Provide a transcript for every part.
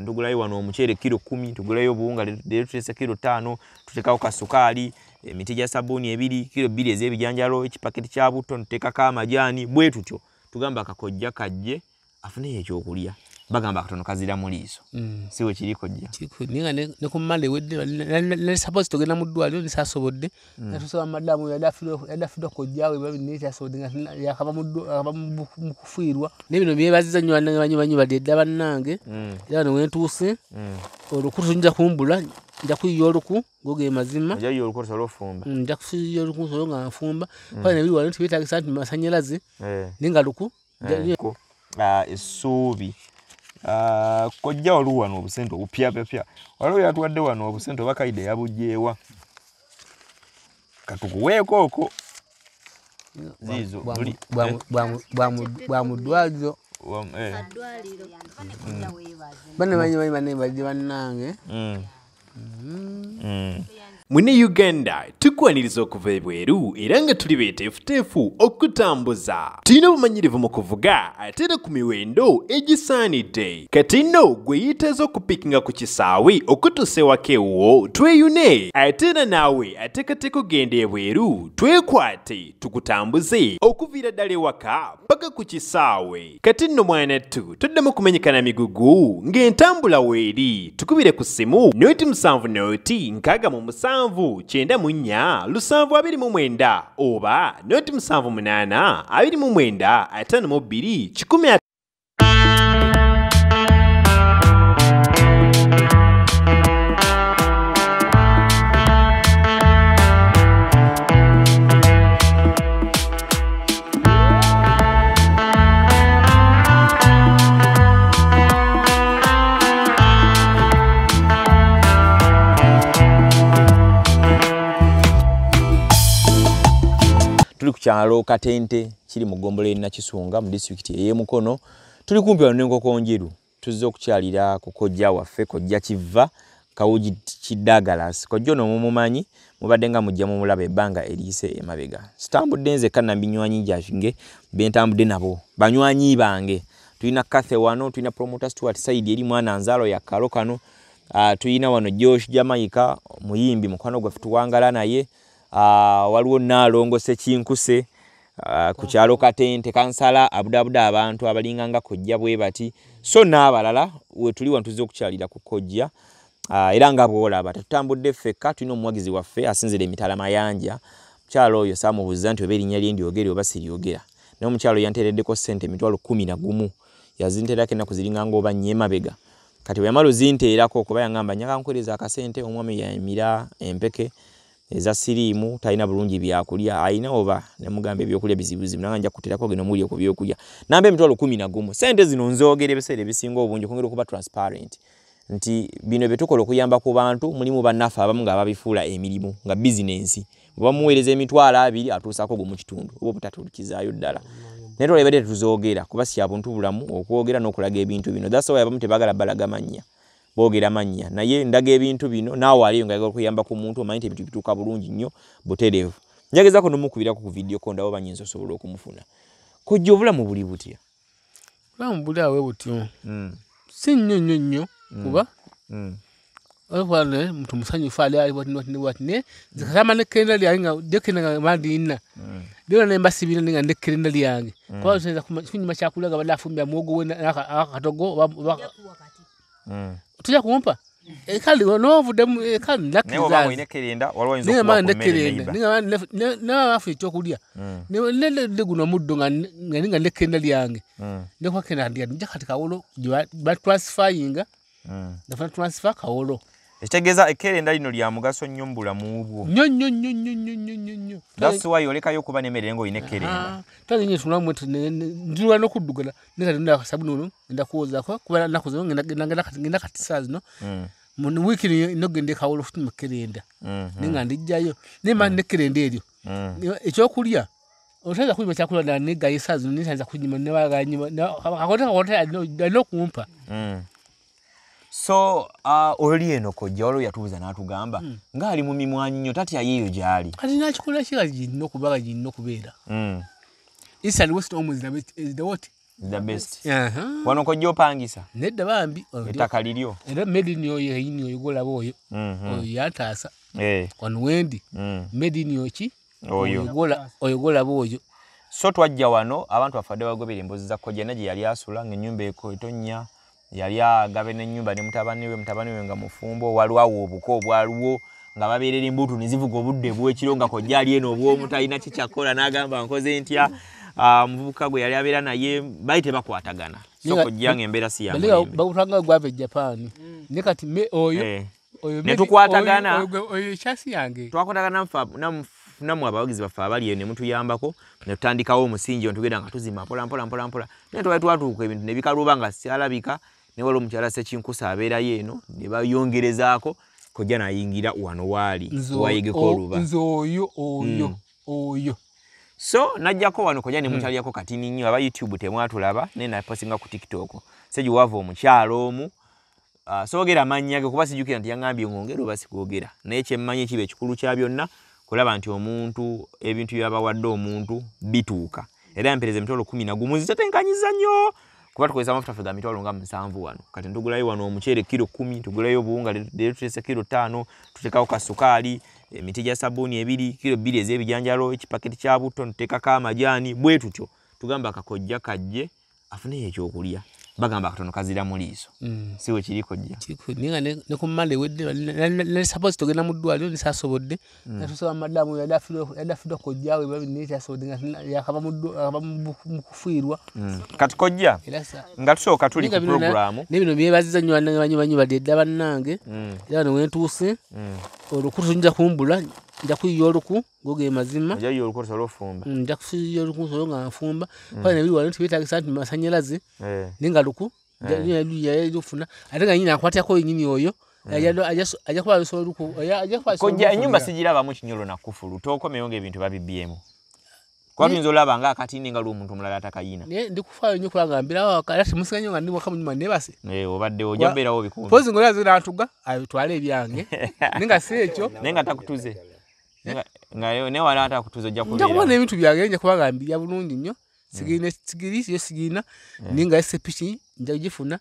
Tugulayo wano omuceere kilo 10, tugulayo obuwunga leero tuleese kilo 5, tuteekako kasukaali, emiti gya sabbuuni 2, kilo 2 ez'ebijanjalo, ekipaketi kya butto, tuteekako amajaani, bwe tutyo. Tugamba kakojja kajje afuneyo ekyokulya. Bagamba katono kazira mu liiso. Si we kiri kojja. Ninga ne ku Monday wedde ne suppose tugenda mu ddwaliro ne sasobodde. Natusaba madamu yadafirwa kojja we babi ne kyasobodde nga yakaba mu kufiirwa. Ne bino byebaziza nnyo bannange banyi badde dda bannange. Era wano we ntuuse. Oluku nja kumbula, nja kuyiya oluku goge mazima. Nja kuyiya oluku osobola ofumba. Nja kuyiya oluku nsobola nga nfumba. Kale ne biri wano tibyetaagisa nti masannyalaze. Naye nga luku. Essuubi. Kojja waliwo wano obusente obupya pya. Waliwo yatuwadde wano obusente oba Kaide yabuggyeewa. Katukuweeko okwo. Ziizo bwa mu ddwaliro. Banne banyi bajje bannange. Mune Uganda tukwaniriza okuva ebweru era nga tuli beeteefuteefu okutambuza. Tulina obumanyirivu mu kuvuga ate era ku miwendo egisaanidde. Kati nno gwe yeetaaza okupiikinga ku kisaawe okutuusa ewaka ewuwo tweyune. Ate era naawe ateekateeka okugenda ebweru twekwate tukutambuze okuviira ddala ewaka paka ku kisaawe. Kati nno mwanattu toddamu kumenyekana migugu ng'entambula weeri. Tukubire ku ssimu 070 67 94 729 oba 078 29 52 100. Tuli ku kyalo Katente kiri mu ggombolola y'e Nakisunga mu disitulikiti ey'e Mukono. Tuli kumpi wano n'enkoko njeru. Tuzze okukyalira ku kojja waffe, Kojja Kiva Kawugi Kidagalas. Kojja ono mumumanyi, mubadde nga mujja mumulaba ebbanga eriyise emabega. Sitambudde nzekka na binywanyi gyange be ntambudde nabo, banywanyi bange. Tulina Kathe wano, tulina Promoter Stuart Saidi eri mwana nzaalo ya kalo kano. Tulina wano Josh Jamaica muyimbi mukwano gwaffe tuwangala naye. Waliwo Nnaalongo Ssekinkuse ku kyalo Katente, kansala abudaabuda abantu abalinga nga kojja bwe bati. So n'abalala we tuli wano tuzze okukyalira ku kojja. Era nga bw'olaba tetutambudde ffekka, tulina omuwagizi waffe asinzira emitala Mayanja. Mukyalo oyo saamubuuza nti oba erinnya lye ndyogere oba siryogera, naye omukyalo yanteereddeko ssente 11,000, yazinteerako ennaku ziringa ng'oba nnya emabega. Kati bwe yamala ozinteerako kuba yaŋŋamba nyaga nkuweereza akasente, omwami yamira empeke eza siriimu, talina bulungi byakulya, alina oba ne mugamba ebyokulya bizibuzibu, nange nja kukuteerako genda omulye ku byokulya. Namba 11,000. Ssente zino nzoogera ebiseera ebisinga obungi okwongera okuba transparent nti bino bye tukola okuyamba ku bantu, mulimu bannaffe abamu nga babifuula emirimu nga bizinensi. Bwe bamuweereza 20,000 atuusaako gumu kitundu oba obutatuukizaayo ddala. Naye twalibadde tetuzoogera kuba si ya buntu bulamu okwogera n'okulaga ebintu bino. That's why abamu tebaagala balaga mannya, boogera mannya, naye ndaga ebintu bino naawe aliyo ng'ayagala okuyamba ku muntu omanyi nti ebintu bituuka bulungi nnyo butereevu. Njagezaako n'omukubirako ku vidiyo ko ndaba oba nnyinza osobola okumufuna. Kojja obulamu buli butya? Obulamu buli awo butyo. Si nnyo nnyo nnyo kuba olwokuba muntu musanyufu ali ali bwati bwati bwati, naye nze kasama n'ekkenda lyange nga ndekenda nga bandiyina. Leero ne mbasibira nga ndekkerenda lyange. Kuba oyinza kunyuma kyakulya nga badde afumbya muwogo we akatogo oba tujja kumpa. Kale n'ovuddemu, kale Naye oba olina ekkerenda, waliwo ayinza Naye okukuwa mba ku mmere ndekkerenda. neighbor. Naye baafuna ekyokulya. Ne guno omuddo nga nga ndekkerenda lyange. Ndekuba kenda ndya, nja kati Kawolo gye batransferyinga. Nafuna transfer Kawolo. Ekitegeeza ekkerenda lino lya mugaso nnyo mu bulamu bwo. Nnyo nnyo nnyo nnyo nnyo nnyo nnyo nnyo. That's why olekayo okuba n'emmere ng'olina ekkerenda. Twali nnyo tulamu nzirwa n'okuddugala. Naye kati nda sabuni ono ngenda kwozaako kuba nnaku zino ngenda kati ssaawa zino. Mu wiiki eno ngenda e Kawolo okufuna ekkerenda. Naye nga ndiggyayo. Naye mba n'ekkerenda eryo. Ekyokulya otayinza kunywa kyakulya ddala neggayo essaawa zino naye tayinza kunywa ne baganywa, kakote alina okumpa. So oli eno kojja waliwo yatubuuza n'atugamba ng'ali mu mimwanyi nnyo tatya yeeyo gy'ali. Kati n'akikola ki nga girina okuba nga girina okubeera. East and West almost is the what? The best. Wano kojja opangisa? Nedda bambi. Ettaka liryo. Era Medini oyo yini oyo golaba oyo. Oyo yantaasa. Wano wendi. Medini oki? Oyo. Oyo golaba oyo. So twajja wano abantu bafadde bagobera emboozi za kojja naye gye yali asula ng'ennyumba etonya yali agabe n'ennyumba ne mutabani we nga mufumbo waliwo obuko obwaliwo nga babeerera embuutu ne zivuga obudde bw'ekiro nga kojja ali eno obw'omu talina kikyakola n'agamba nkoze ntya omuvubuka gwe yali abeera naye baali tebakwatagana so kojja ng'embeera si ya mulembe. Bagutanga gwava e Japan. Ne kati oyo ne tukwatagana oyo chasi yange twakwatagana nammwe abawagizi baffe abali eyo ne mutuyambako ne tutandikawo omusingi ntugenda nga tuzimba mpola mpola mpola mpola naye twali twatuuka ebintu ne bikaluba nga syalabika ne waliwo omukyala Ssekinkusa abeerayo eno ne bayongerezaako kojja n'ayingira wano waali wayigeko oluba. Nze oyo oyo oyo. So najjako wano kojja ne mukyalirako katini nnyo aba YouTube temwatulaba naye naposinga ku TikTok. Ssegiwava omukyalo omu soogera amannya ge kuba sijjukira nti yaŋŋambye ngongere oba sikwogera naye kyemmanyi kiba ekikulu kya byonna kulaba nti omuntu ebintu byabawadde omuntu bituuka era mpereza emitwalo 11 zitetenkanyiza nnyo kuba tukozesa amafuta ffe ga mitwalo nga 7 wano kati ntugulayo wano omuceere kilo 10 tugulayo obuwunga leero tuleese kilo 5 tuteekako kasukaali emiti gya sabbuuni 2 kilo 2 ez'ebijanjalo ekipaketi kya butto ntuteekako amajaani bwe tutyo tugamba akakojja kajje afuneyo ekyokulya bagamba akatono kazira mu liiso si we kiri kojja ninga ne ku Monday wedde ne suppose tugenda mu ddwaliro nesasobodde natusaba madamu yali afiirwa kojjaawe babi naye kyasobodde nga yakava mu kufiirwa. Kati kojja nga tusooka tuli ku programu ne bino byebaziza nnyo bannange banyi badde dda bannange era wano wentuuse oluku nja kumbula nja kuyiya oluku goge mazima nja kuyiya oluku osobola ofumba nja kuyiya oluku nsobola nga nfumba kuba nebiri wano tibyetaagisa nti masannyalaze naye nga luku yalufuna ate nga nyina akwatyako yennyini oyo ajja kuba alusobola oluku ajja kuba kojja ennyumba sigirabamu kinyolo na kufulu tookomeyo ng'ebintu babibbyemu kuba tuyinza olaba nga akatini nga lw'omuntu omulala atakayina naye ndikufaayo nnyo kubanga mbeerawo awaka era temusiga nnyo nga ndi waka mu nnyumba neebase obaddewo ojja kubeerawo obikuumi mpozi ng'oli azze abitwale ebyange naye nga si ekyo naye nga takutuze nga newala atakutuze ojja kubeera nja kuba n'ebintu byange nja kuba nga mbirya bulungi nnyo sigiri yo sigirina naye nga esepiki nja kugifuna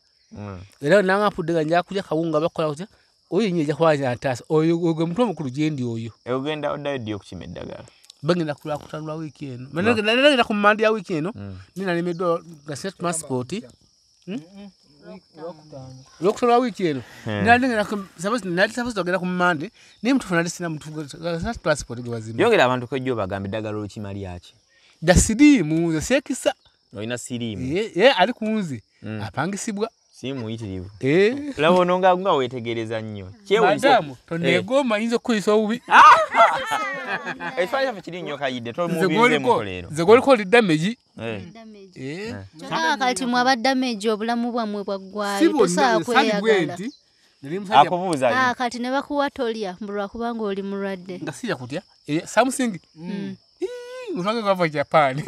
era nanga mpudde nga nja kulya kawunga bakola kutya oyo yennyini ajja kuba antaasa oyo gwe mutwe omukulu gye ndi oyo. Ogenda oddayo ddi okukima eddagala? Bagenda kulwakutaano lwa wiiki eno nagenda ku Mmande ya wiiki eno naye nalemeddwa nga sina transport olwokutaano lwa wiiki eno nali suppose tugenda ku Mmande naye mutuufu nali sina sina transport gwe bazimba. Yongera abantu kojja obagamba eddagala olukima lyaki? Dda siriimu nze seekisa. Olina siriimu? Ye ali ku nze apangisibwa. Si muyitirivu. Laba ono nga weetegereza nnyo. Madamu toneegomba yinza okukuyisa obubi. Ekifaananyi kyaffe kiri nnyo Kayidde tomubuuzeemuko leero. Nze gwoliko oli damage. Kyokka kati mwe aba damage obulamu bwammwe bwaggwaayo tosobola kweyagala. Akubuuza kati ne bakuwa tolya mbu lwakubanga oli mulwadde. Nga sirya kutya something Mutwange gwava Japan.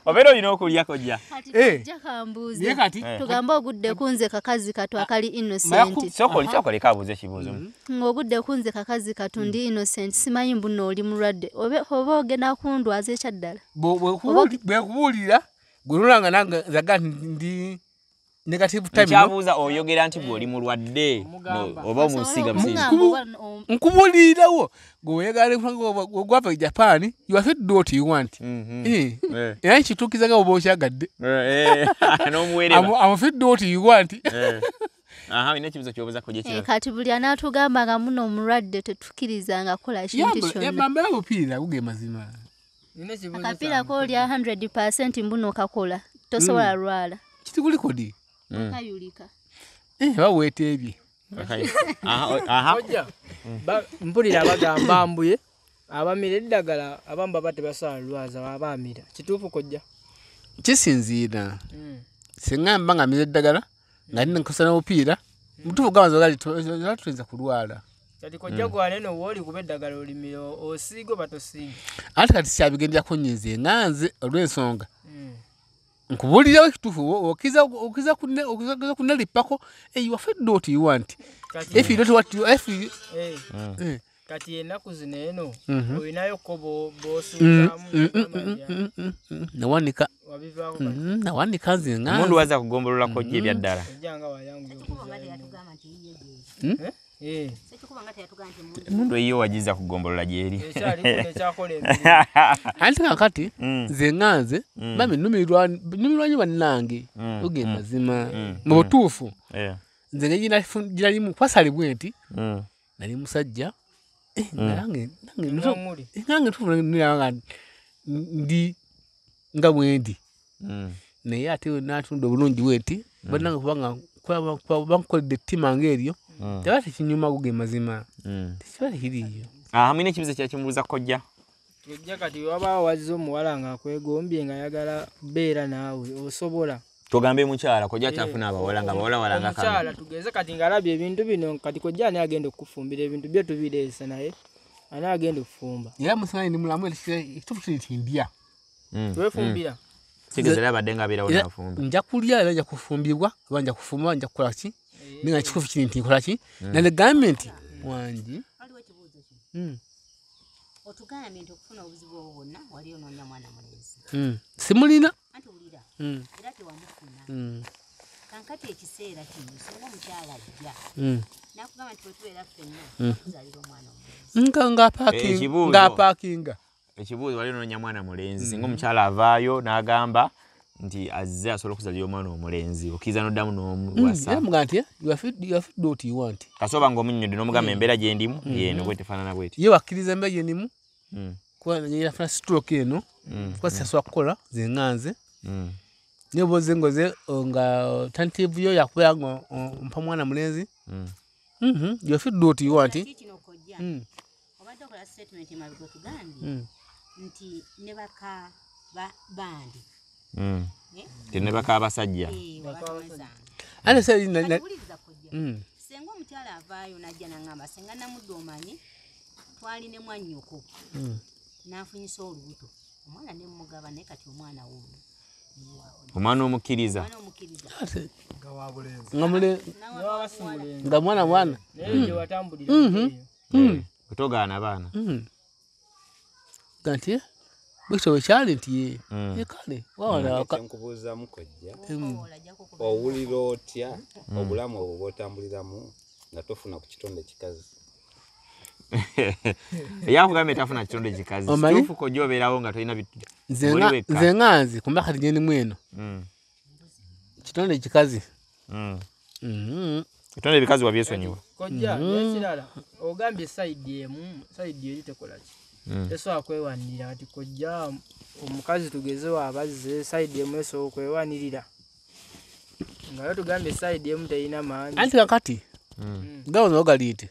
Obeera olina okulya kojja. Kati kojja kambuuze. Tugambe ogudde ku nze kakazi katu akali innocent. Sooka oleka abuuze ekibuuzo. Ng'ogudde ku nze kakazi katu ndi innocent simanyi mbu nno oli mulwadde oba ogenda kundwaza ekyaddala. Bwe nkubuulira gwe nolanga nange nzaga ndi negative time. Nkyabuuza oyogera nti gwe oli mulwadde oba omusiiga musiiga. Nkubuulirawo gwe oyagala gwava e Japan you are fit to do what you want. Era nkituukiza nga bw'oba okyagadde. N'omuweerera. I'm fit to do what you want. Olina ekibuuzo ky'obuuza kojja kirala. Kati buli anaatugamba nga muno omulwadde tetukkirizanga kukola kintu kyonna. Yamba omupiira guge mazima. Akapiira k'olya 100% mbu n'okakola tosobola lwala. Kitikuliko ddi? Kayulika. Baweeteebye. Kojja mpulira abagamba mbuye abamira eddagala abamu baba tebasobola lwaza babaamira kituufu kojja? Kisinziira singa mba nga mmira eddagala nga nkosa n'omupiira mutuufu gamba nti tuyinza kulwala. Kati kojja gwale eno wooli kuba eddagala olimira osiiga oba tosiiga? Anti kati kyabigenderako nnyo nze nga nze olw'ensonga nkubuulirawo ekituufu okiza kunalippako you are fit to do what you want. If you don't want to, if you Kati ennaku zino eno olinayo ko b'osuuzaamu? Nawanika. Wabivaako? Nawanika nze nga Omundu waza kugombolola kojja ebya ddala. Ojja nga wayanguye. Emundu eyiyo wagiza kugombolola gyeri. Ekyaliko nekyakola emirimu. Anti kakati nze nga nze bambi nnumirwa nnyo bannange, oge mazima mu butuufu nze ngenginalimu kwasalibwe nti nali musajja, nange ntuufu ndi nga bwendi, naye ate natunda obulungi bwenti bannange, kubanga bankoledde ettima ng'eryo teba tekinyuma, go ge mazima, tekiba tekiriiyo. Hamwe n'ekibuzo kyakimubuuza kojja. Kojja, kati wabaawo wazze omuwala ng'akwegombye ng'ayagala beera naawe, osobola? Togambe mukyala, kojja kyafuna abawala nga bawala wala nga omukyala tugeze kati ng'alabye ebintu bino, kati kojja ani agenda okufumbira ebintu bye tubireese, naye ani agenda okufumba? Era musanyi ndi mulamu, ekituufu kiri nti ndya. Twefumbira. Kitegeeza era abadde nga abeerawo n'afumba. Nja kulya era nja kufumbibwa, oba nja kufumba oba nja kukola ki, naye nga ekituufu kiri nti nkola ki, nanegambye nti wangi. Waliwo ekibuuzo kino. Otugambye nti okufuna obuzibu obwo bwonna wali onoonya mwana mulenzi. Simulina. Anti wulira, era tewamufuna. Kankati ekiseera kino singa omukyala ajja n'akugamba nti bwe tubeera ffenna tuzaalira omwana omulenzi. Ng'apaakinga. Ekibuuzo, wali onoonya mwana mulenzi, singa omukyala avaayo n'agamba nti azze asobola okuzaalira omwana omulenzi, okkiriza n'oddamu n'omuwasa? Era mugamba nti you are fit what you want. Kasooba ng'omunnyonnyodde n'omugamba embeera gye ndimu yeno bwe tefaanana bweti. Ye wakkiriza embeera gye ndimu, kuba yafuna stroke eno, kuba sisobola kukola nze nga nze. Naye oba ozze ngoze nga alternative yo yakubeera nga ompa mwana mulenzi. You are fit what you want. Kino kojja, obadde okola statement emabega otugambye nti ne baka bandi. Tenebaka abasajja. Ate se wuliriza kojja, senga omukyala avaayo n'ajja n'aŋŋamba senga namudde omanyi twali ne mwannyoko n'anfunyisa olubuto, omwana ne mmugaba, naye kati omwana wuuno. Omwana omukkiriza. Omwana omukkiriza. Nga mwana mwana. Naye gye watambulira eyo. Kutogaana baana. Nti bwekityo bwe kyali nti ye kale wawala. Nkubuuzamu kojja, owulira otya obulamu obwo bw'otambuliramu nga tofuna ku kitonde kikazi? Yakugambye tafuna kitonde kikazi. Kituufu kojja obeerawo nga tolina nze nga nze kumba kati gye ndimu eno kitonde kikazi. Kitonde ebikazi wabyesonyiwa. Kojja, n'ekirala ogambye sayidi emu, sayidi eri tekola ki? Tesobola kwewanirira. Kati kojja omukazi tugeze waabazze sayidi emu esobola okwewanirira, nga yo tugambye sayidi emu terina maanyi. Anti kakati gawano gali nti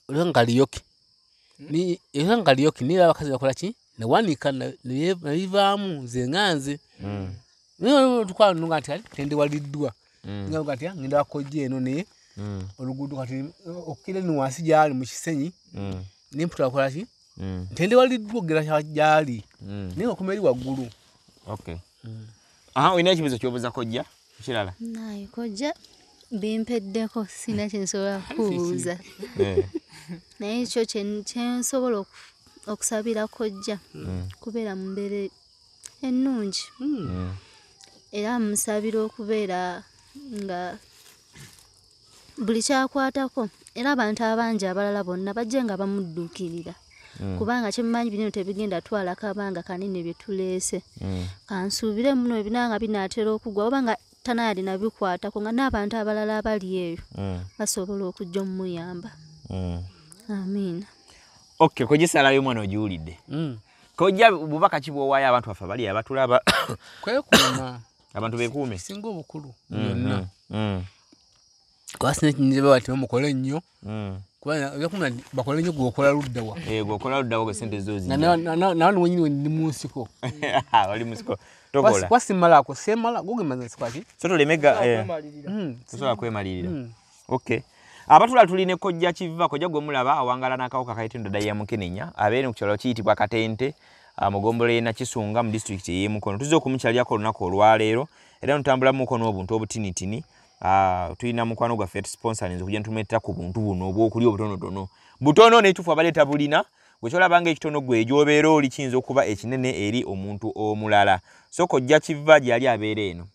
oleka nkaliyoki era nkaliyoki naye abakazi bakola ki, newanika nebivaamu nze nga nze naye tukwano nga nti kati tendewaliddwa, nga nti ngenda wakojja eno, naye oluguudo kati okkira eno wansi gyali mu Kisenyi nemputula kola ki, ntendewaliddwa okugera gyali naye okoma eri waggulu. Okay. Olina ekibuuzo ky'obuuza kojja ekirala? Naye kojja bimpeddeko, sirina kye nsobola kubuuza. Naye ekyo kye nsobola okusabira kojja kubeera mu mbeera ennungi. Era musabira okubeera nga buli kyakwatako, era abantu abangi abalala bonna bajje nga bamudduukirira. Kubanga kyemmanyi bino tebigenda twala kabanga kanene bye tuleese. Kansuubire muno ebinanga binaatera okugwa, oba nga tanayali nabikwatako nga n'abantu abalala abali eyo basobola okujja omuyamba. Amiina. Okay, kojja essala y'omwana ogiwulidde. Kojja bubaka ki bw'owaayo abantu baffe abali abatulaba? Kwekuuma. Abantu beekuume. Kisinga obukulu byonna. Kuba sina kiyinza bawa nti bamukole nnyo. Kuba bakole nnyo gw'okola ludda wa. Gw'okola ludda wa ssente zo zijja. Nawe wennyini ndi mu nsiko. Oli mu nsiko. Tokola. Kuba simalaako, seemala gwo gemaze nsiko ki? So tolemega. Tosobola kwemalirira. Okay. Abatula tuli ne kojja Kiva, kojja gwe mulaba awangala n'akawuka kayitibwa endwadde ya mukenenya, abeere ku kyalo kiyitibwa Katente, mu ggombolola y'e Nakisunga mu disitulikiti ey'e Mukono. Tuzze okumukyalirako olunaku olwaleero era notambulamuko n'obuntu obutinitini. Tulina mukwano gwaffe tusponsorinze okujja nitumeetera ku buntu buno obw'okulya obutonotono. Butono n'ekituufu abaleeta bulina, gwe kyolaba ng'ekitono gwe gy'obeera oli kiyinza okuba ekinene eri omuntu omulala. So Kojja Kiva gy'ali abeera eno.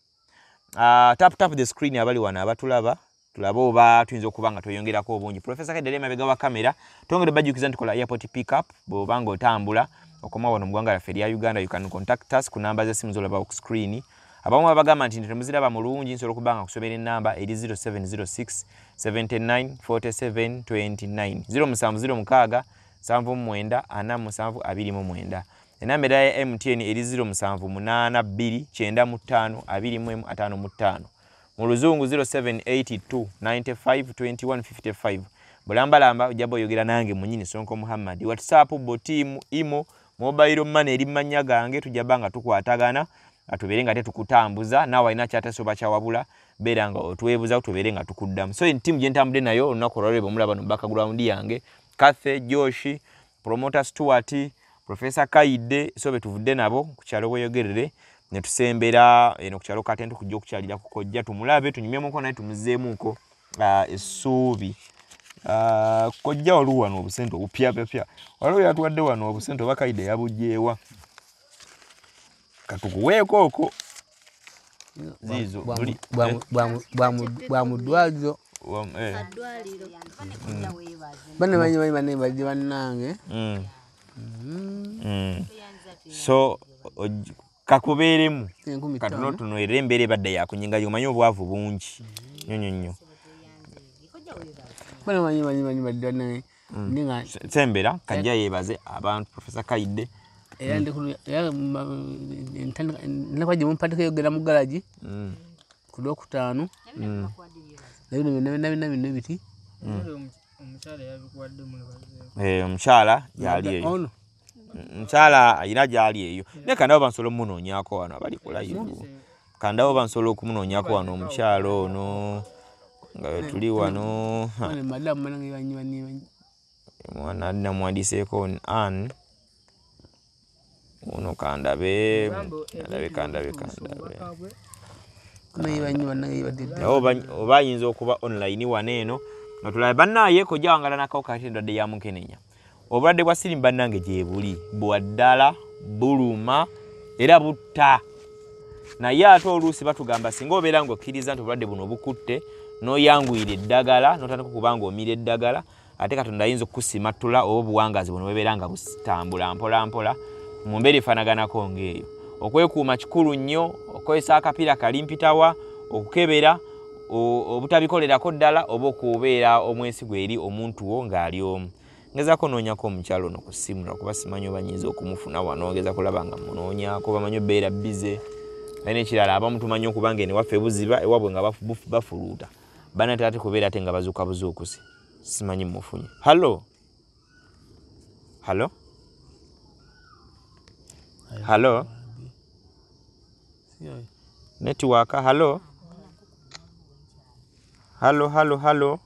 Tap tap the screen abali wano abatulaba, tulabe oba tuyinza okuba nga tweyongerako obungi. Professor Kaidde emabega wa kamera, twongere bajjukiza nti tukola airport pickup, bw'oba ng'otambula okoma wano mu ggwanga lyaffe erya Uganda, you can contact us ku namba z'essimu z'olaba ku screen. Abamu abagamba nti temuziraba mulungi, nsobola okuba nga nkusomera ennamba eri 0706 79 47 29 0706 79 47 29. Enamba endala ya MTN eri 0782 95 21 55. Mu Luzungu 0782 95 21 55. Bulambalamba ojja oyogera nange mwennyini Sonko Muhammad. WhatsApp, Botimu, Imo, mobile money eri mannya gange, tujja banga tukwatagana atubeere nga tetukutambuza, naawe alina kyatasoba kyawabula beera nga otwebuza tubeere nga tukuddamu. So ttiimu gye ntambudde nayo olunaku olwaleero bwemulaba no background yange, Kathe, Josh, Promoter Stuart, Professor Kaidde, so betuvudde nabo ku kyalo Bweyogerere ne tusembera eno ku kyalo Katente kujja okukyalira ku Kojja tumulabe tunyumyemuko naye tumuzeemuko essuubi. Kojja waliwo wano obusente obupyapyapya, waliwo yatuwadde wano obusente oba Kaidde yabuggyeewa, katukuweeko okwo ziizo bwa mu ddwaliro. Bane banyi bane bajje bannange. So kakubeeremu katonotono era embeera ebadde yakunyinga, omanyi obwavu bungi nnyo nnyo nnyo. Bane banyi banyi bajje bannange. Sembera Kajja yeebaze abantu Professor Kaidde. Era ntandika mumpadeko yogera mu garagi ku Lwokutaano. Nabino biti. Omukyala gyali eyo. Omukyala alina gyali eyo. Naye kandaba bansobola okumunoonyaako wano abali ku live. Kandaba bansobola okumunoonyaako wano omukyala ono nga tuli wano. Omwana namuwandiiseeko Ann. Ono kandabe, kandabe, kandabe. Oba ayinza okuba online wano eno nga tulabe bannaaye Kojja wangala n'akawuka kati endwadde ya mukenenya. Obulwadde bwa siriimu bannange gye buli, bwa ddala, buluma era butta. Naye ate oluusi batugamba singa obeera ng'okkiriza nti obulwadde buno bukutte n'oyanguyira eddagala n'otandika okuba ng'omira eddagala, ate Katonda ayinza okukusimattula oba obuwangaazi buno bubeera nga butambula mpola mpola mu mbeera efaanaganako ng'eyo. Okwekuuma kikulu nnyo, okukozesa akapiira kalimpitawa, okukebera, obutabikolerako ddala oba okubeera omwesigwa eri omuntu wo ng'ali omu. Ngezaako noonyako omukyala ono ku ssimu lwakuba simanyi oba nnyinza okumufuna wano, ngeza kulaba nga munoonyaako, bamanyi obeera bize. Naye n'ekirala abamu tumanyi okuba nga eno ewaffe buziba, ewaabwe nga bafuluuta. Bannatera ate kubeera ate nga bazuuka buzuukusi. Simanyi mufunye. Hallo? Hallo? Hallo? Network, hallo? Hallo, hallo, hallo?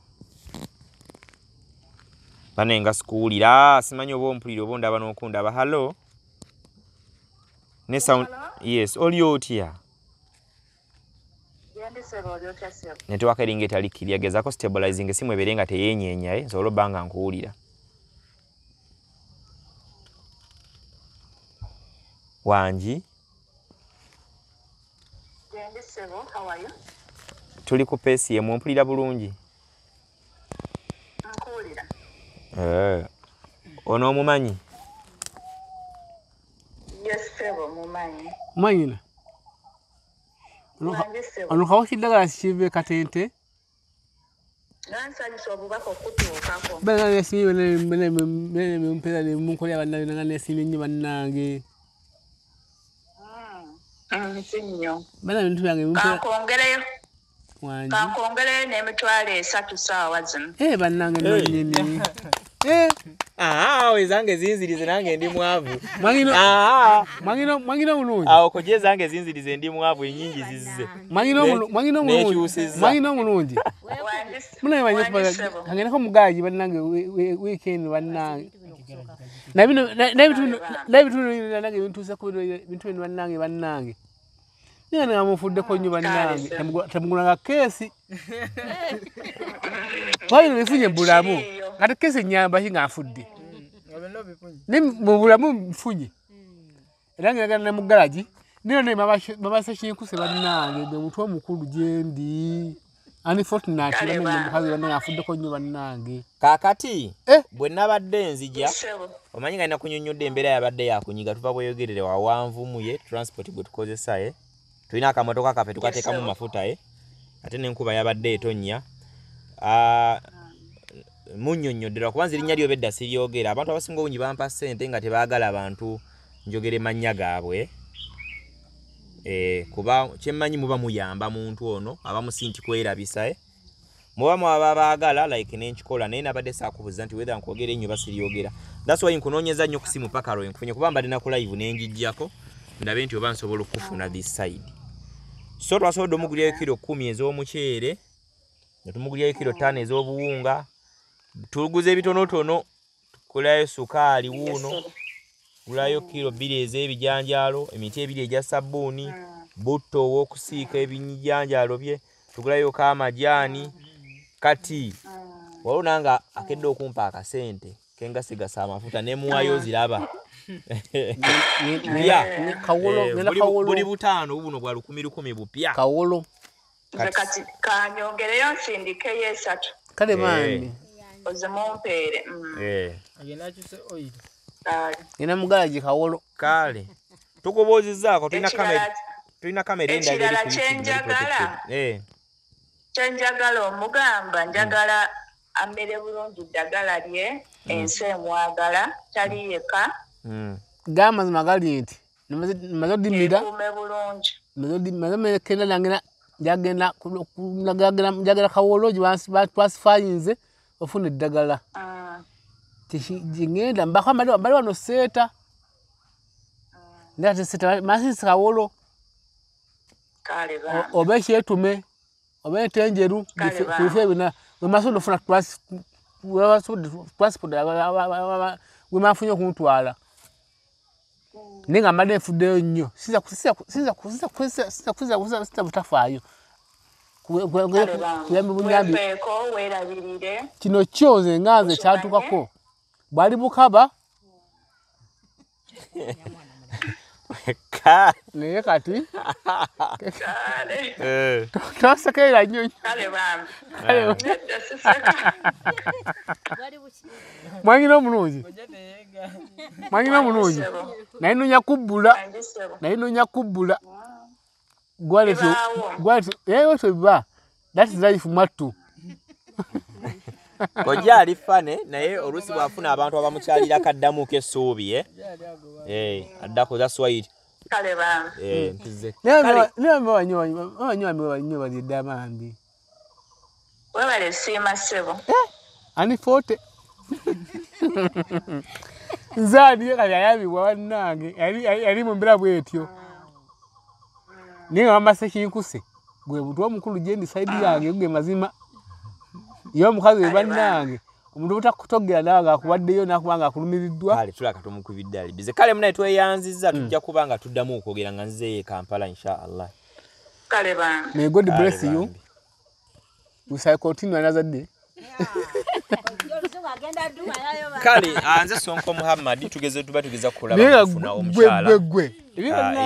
Bane nga sikuwulira, simanyi oba ompulira oba ondaba n'okundaba. Hallo? Ne sound, yes, oli otya? Network eringa etali clear, gezaako stabilizing esimu ebeere nga teyeenyeenya, nsobola obba nga nkuwulira. Wangi? Tuli ku peesi emu, ompulira bulungi? Nkuwulira. Ono omumanyi? Yes, sebo, mumanyi. Manyina. Ono kawoki ddagala kive Katente? Nansanyusa obubaka okutuukako. Bana nesimye bene mumpeera ne munkolera bannange nga nesimye nnyo bannange. Nsi nnyo. Bana ebintu byange mumpeera. Kankwongereyo. Wangi. Kankwongereyo n'emitwalo 3 ssaawa zino. Bannange nnyini. Ezange zinzirize nange ndi mwavu. Mwangino mulungi. Awo kojja ezange zinzirize ndi mwavu ennyingi zizze. Mwangino mulungi. Munaye manyi kangendeko mu gaagi bannange weekend bannange. Naye bintu nange bintuusa ku bintu bino bannange bannange. Naye namufuddeko nnyo bannange temugulanga keesi. Wayino bifunye bulamu. Kati keesi nnyamba ki nga nfudde. Ne mu bulamu nfunye. Era ngenda ne mu garagi. Nino ne mabasa kinkuse bannange gwe mutwe omukulu gye ndi. Unfortunately mukazi bannange afuddeko nnyo bannange. Kaakati bwe nabadde nzija omanyi nga nakunyonnyodde embeera yabadde yakunyiga tuva bweyogerere wawanvu ye transport gwe tukozesa tulina akamotoka kaffe tukateekamu mafuta ate n'enkuba yabadde etonnya. Munnyonnyodde lwakuba nze erinnya lyo bedda siryogera. Abantu abasinga obungi bampa ssente nga tebaagala bantu njogere mannya gaabwe. Kuba kyemmanyi muba muyamba muntu ono abamu si nti kwerabisa muba mwaba baagala like nenkikola naye nabadde saakubuuza nti whether nkwogera ennyo oba siryogera. That's why nkunoonyeza nnyo ku simu paka lwe nkufunye kuba mbadde naku live ne ngiggyako ndabe nti oba nsobola okufuna this side. So twasobodde omugulirayo kiro 10 ez'omuceere ne tumugulirayo kiro 5 ez'obuwunga, tuguze ebitonotono, tukolayo sukaali wuuno, gulayo kiro 2 ez'ebijanjaalo, emiti 2 egya sabbuuni, butto ow'okusiika ebijanjaalo bye, tugulayo k'amajaani. Kati waliwo nange akedde okumpa akasente kengasigasa amafuta ne muwayo ziraba. Buli butaano buno bwa 1,000 bupya. Kawolo. Kati kanyongereyo nsindikeyo 3. Kale bambi. Ozimumpeere. Agenda akyuse oil. Ngenda mu garagi Kawolo. Kale. Tukubuuzizzaako tulina kamera. Tulina kamera endala eri ku YouTube. Kyenjagala omugamba njagala amere bulungi ddagala lye ensi emwagala tali yekka. G'amazima gali nti maze odimira maze kenda nange njagenda njagala Kawolo gye twasifayinze ofuna eddagala. Ngenda mbako bali wano seeta. Ndate seeta masisi Kawolo. Oba ekyetume oba entenjeru bifo ebina wemasobola ofuna transport wemafunye okuntwala. Naye nga mbadde nfuddeyo nnyo siyinza butafaayo. Kuyamba kino kyo nze nga nze kyatuukako bwali bukaba naye kati tosekerera nnyo. Mwanyina omulungi mwanyina omulungi naye noonya kubbula naye noonya kubbula gwaleto that is life mwattu. Kojja ali fane naye oluusi bw'afuna abantu abamukyalira kaddamuko essuubi addako that's why it. Kale bambi. Naye balidde bambi. Webale siima ssebo. Ani forte. Nze ani kati ayabibwa bannange yali mu mbeera bw'etyo. Naye nga bamase kinkuse gwe butwa omukulu gye ndi side yange gwe mazima. Ye omukazi we bannange omuntu obutakutogera nawe ng'akubaddeyo n'akuba ng'akulumiriddwa. Kale tulaka tumukubidde ali bize. Kale munaye tweyanzizza tujja kuba nga tuddamu okwogera nga nzeeyo e Kampala insha Allah. Kale bambi. May God bless you. We shall continue another day. Kale nze Sonko Muhammad tugeze tuba tugeza kulaba kufuna omukyala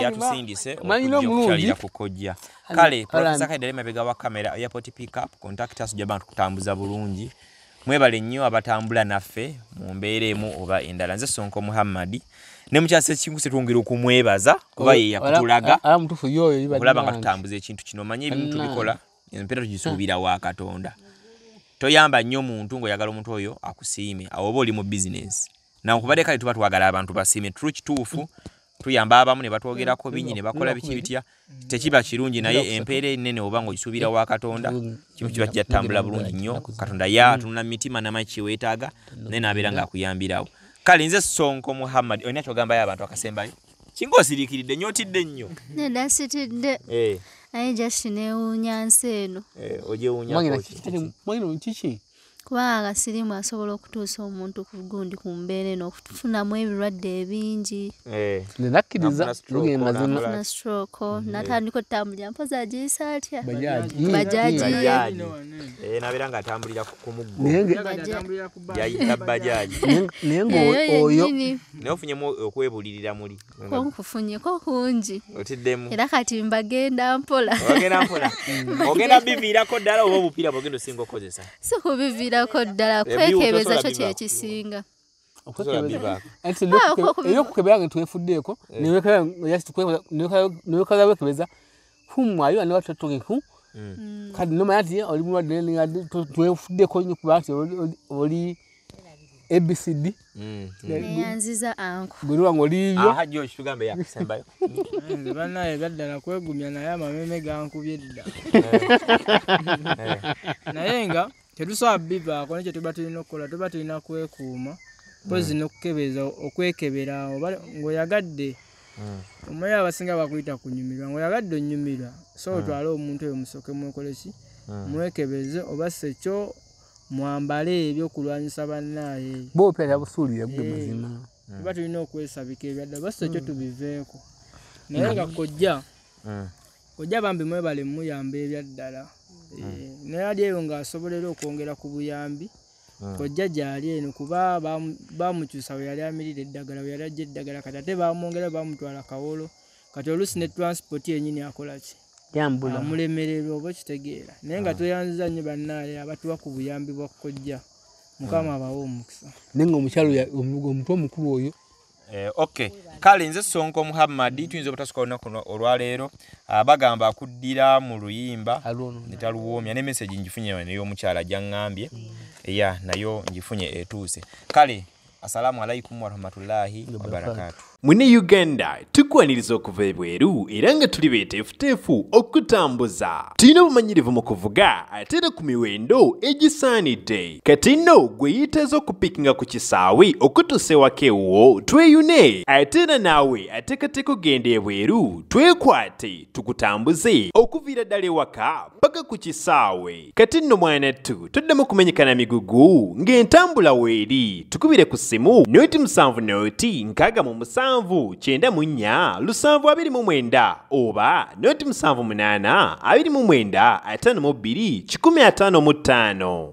yatusindise okukyalira ku kojja. Kale Professor Kaidale mabega wa kamera airport pickup contact us abantu kutambuza bulungi. Mwebale nnyo abatambula naffe mu mbeera emu oba endala. Nze Sonko Muhammad ne mukyase kinkuse twongera okumwebaza kuba ye yakutulaga okulaba nga tutambuza ekintu kino. Manye ebintu tubikola empeera tugisuubira wa Katonda. Toyamba nnyo muntu ng'oyagala omuntu oyo akusiime awo oba oli mu business. Nankubadde kale tuba twagala abantu basiime true kituufu tuyamba abamu ne batwogerako bingi ne bakola biki bitya tekiba kirungi naye empeera ennene oba ng'ogisuubira wa Katonda kimu kiba kijja kutambula bulungi nnyo. Katonda yatunula mu mitima n'amanyi kye weetaaga naye n'abeera ng'akuyambirawo. Kale nze Sonko Muhammad olina ky'ogambayo abantu akasembayo? Kinga osiriikiridde nnyo otidde nnyo. Nedda sitidde. Naye just neewuunya nsi eno. Ogyewuunyako ki? Mwanyina kiki? Kubanga siriimu asobola okutuusa omuntu ku gundi ku mbeera eno okufunamu ebirwadde ebingi. Nakkiriza mazima stroke natandika otambulira mpozi agiyisa atya bajaji nabeera ng'atambulira ku muggo yayita bajaji naye ng'oyo naye ofunyemu okwebulirira muli nkufunyeko kungi otiddemu era kati mbagenda mpola ogenda mpola ogenda biviirako ddala oba obupiira bwogenda osinga okukozesa si kubiviirako ddala kwekebeza kyo kyekisinga ey'okukebera nga twefuddeeko newekaza wekebeza humwayo ane watotokeku kati nomanya nti oli mulwadde twefuddeko nnyo kuba nti oli ABCD neyanziza anko gweruwa ng'oliibyo Josh tugambe yakusembayo nze bannaye ebyaddala kwegumya naye amameme gankubye dda naye nga tetusobola bivaako nekyo tuba tulina okukola tuba tulina kwekuuma mpozi n'okukebeza okwekebera oba ng'oyagadde omanyi abasinga bakuyita kunyumirwa ng'oyagadde onyumirwa so otwale omuntu oyo musooke mwekole ki mwekebeze oba si ekyo mwambale ebyokulwanyisa bannaaye bo obupiira tabusuulira gwe mazima tuba tulina okwesabika ebyaddala oba si ekyo tubiveeko naye nga kojja kojja bambi mwebale muyamba ebyaddala naye ali eyo ng'asobolera okwongera ku buyambi kojja gyali eno kuba bamukyusa we yali amirira eddagala we yali ajja eddagala kati ate bamwongera bamutwala Kawolo kati oluusi ne transport yennyini akola ki amulemererwa oba okitegeera naye nga tweyanziza nnyo bannaaye abatuwa ku buyambi bwa kojja Mukama abawe omukisa naye ng'omukyalo omutwe omukulu oyo okay kale nze Sonko Muhammad tuyinza obutasuka olunaku olwaleero bagamba akuddira mu luyimba netaluwoomya ne message ngifunye ey'omukyala gyaŋŋambye eya nayo ngifunye etuuse kale assalamu alaikum warahmatullahi wabarakatuh. Mwine Uganda tukwaniriza okuva ebweru era nga tuli beeteefuteefu okutambuza. Tulina obumanyirivu mu kuvuga ate era ku miwendo egisaanidde. Kati nno gwe yeetaaza okupiikinga ku kisaawe okutuusa ewaka ewuwo tweyune ate era naawe ateekateeka okugenda ebweru twekwate tukutambuze okuviira ddala ewaka paka ku kisaawe. Kati nno mwanattu toddamu kumenyekana migugu ng'entambula weeri tukubire ku ssimu 070 67 94 729 oba 078 29 52 155.